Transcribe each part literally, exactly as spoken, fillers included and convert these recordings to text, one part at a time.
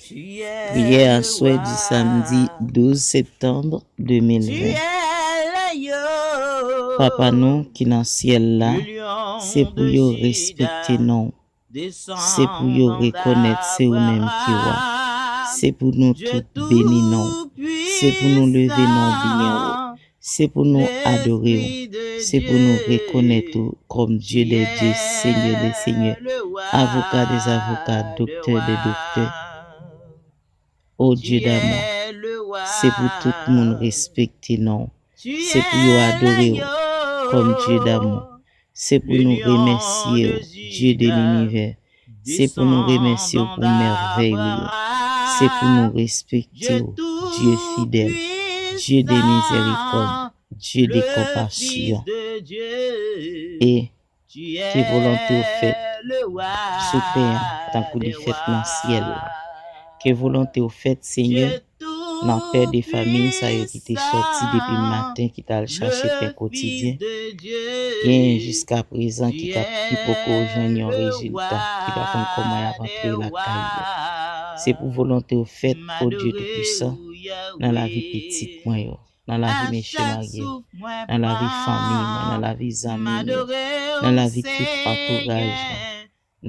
Priyè aswè di samdi douz septanm de mil ven. Papa nou ki nan syèl la, se pou yo respekte non w. Se pou yo rekonèt se ou menm ki wa. Se pou nou tout beni non w. Se pou nou leve non w byen wo. Se pou nou adore w. Se pou nou rekonèt ou kòm Dye dè dye, Senyè dè senyè, Avoka dè avoka, Doktè dè doktè. O Dye damou, se pou tout moun respekte non w. Se pou yo adore w kòm Dye damou. Se pou nou remèsye w, Dye de linivè. Se pou nou remèsye w pou mèvèy ou yo. Se pou nou respekte w, Dye fidèl, Dye de mizèrikòd, Dye de konpasyon. E ke volonte w fèt sou tè a, tankou li fèt nan syèl la. Ke volonte w fèt, Senyè, nan pè de fanmi sa yo ki te sòti depi maten, ki t al chache pen kotidyen. Genyen jiska prezan ki t ap, ki poko jwenn yon rezilta, ki pa konn kòman y ap antre lakay yo. Se pou volonte w fèt, o Dye Toupisan, nan lavi pitit mwen yo, nan lavi mesye marye m, nan lavi fanmi mwen, nan lavi zanmi m yo, nan lavi tout antouraj mwen,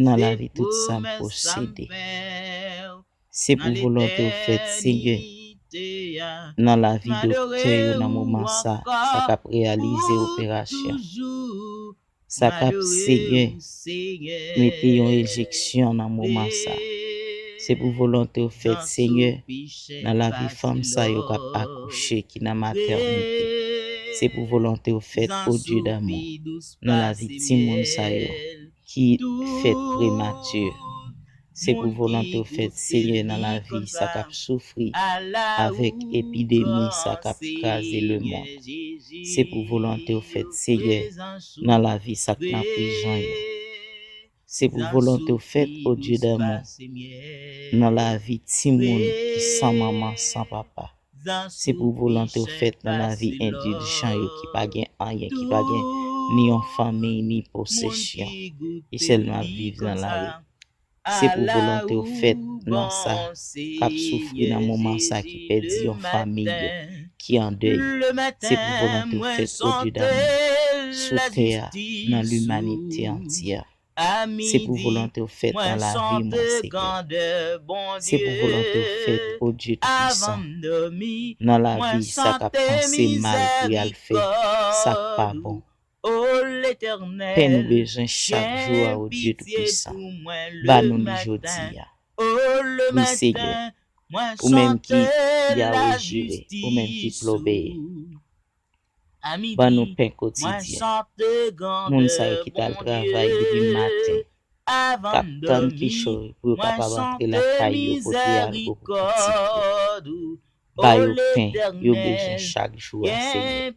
nan lavi tout sa m posede. Se pou volonte w fèt, Senyè, nan lavi doktè yo nan moman sa, sa k ap reyalize operasyon, sa k ap, Senyè, mete yon enjeksyon nan moman sa. Se pou volonte w fèt, Senyè, nan lavi fanm sa yo k ap akouche, ki nan matènite. Se pou volonte w fèt, o Dye damou, nan lavi timoun sa yo ki fèt premati. Se pou volonte w fèt, Senyè, nan lavi sa k ap soufri avèk epidemi sa k ap kraze lemonn. Se pou volonte w fèt, Senyè, nan lavi sa k nan prizon yo. Se pou volonte w fèt, o Dye damou, nan lavi timoun ki san manman, san papa. Se pou volonte w fèt nan lavi endiljan yo ki pa gen anyen, ki pa gen ni yon fanmi, ni posesyon, ki sèlman ap viv nan lari. Se pou volonte w fèt nan sa k ap soufri nan moman sa, ki pèdi yon fanmi yo, ki an dèy. Se pou volonte w fèt, o Dye damou, sou tè a, nan limanite antyè. Se pou volonte w fèt nan lavi mwen, Senyè. Se pou volonte w fèt, o Dye Toupisan, nan lavi sa k ap panse mal pou y al fè sa k pa bon. Pen nou bezwen chak jou a, o Dye Toupisan, ba nou li jodi a. Wi, Senyè, ou menm ki Yawe Jire, ou menm ki Plobeye. Ban nou pen kotidyen. Moun sa yo ki t al travay depi maten, k ap tann kichòy pou yo kapab antre lakay yo pote algo pou pitit yo. Ba yo pen yo bezwen chak jou a, Senyè.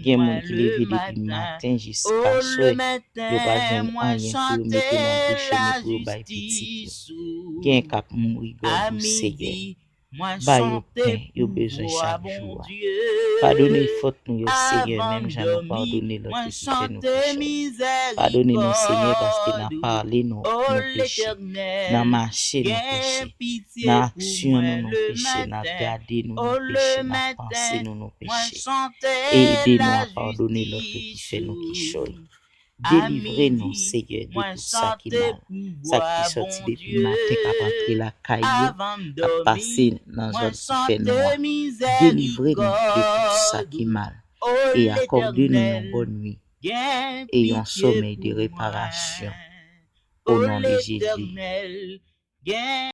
Gen moun ki leve depi maten jiska swè, yo pa jwenn anyen pou yo mete nan bouch yo ni pou yo bay pitit yo. Gen k ap mouri gòj ou, Senyè. Ba yo pen yo bezwen chak jou a. Padone fòt nou yo, Senyè, menm jan nou padone lòt yo ki fè nou peche. Padone nou, Senyè, paske nan pale nou, nou peche. Nan mache, nou peche. Nan aksyon nou, nou peche. Nan gade nou, nou peche. Nan panse nou, nou peche. E ede nou a padone lòt yo ki fè nou kichòy. Delivre nou, Senyè, de tout sa ki mal, sa ki sòti depi maten k ap antre lakay yo, k ap pase nan zòn ki fè nwa. Delivre nou de tout sa ki mal e akòde nou yon bòn nwi e yon somèy de reparasyon. O non de Jezi.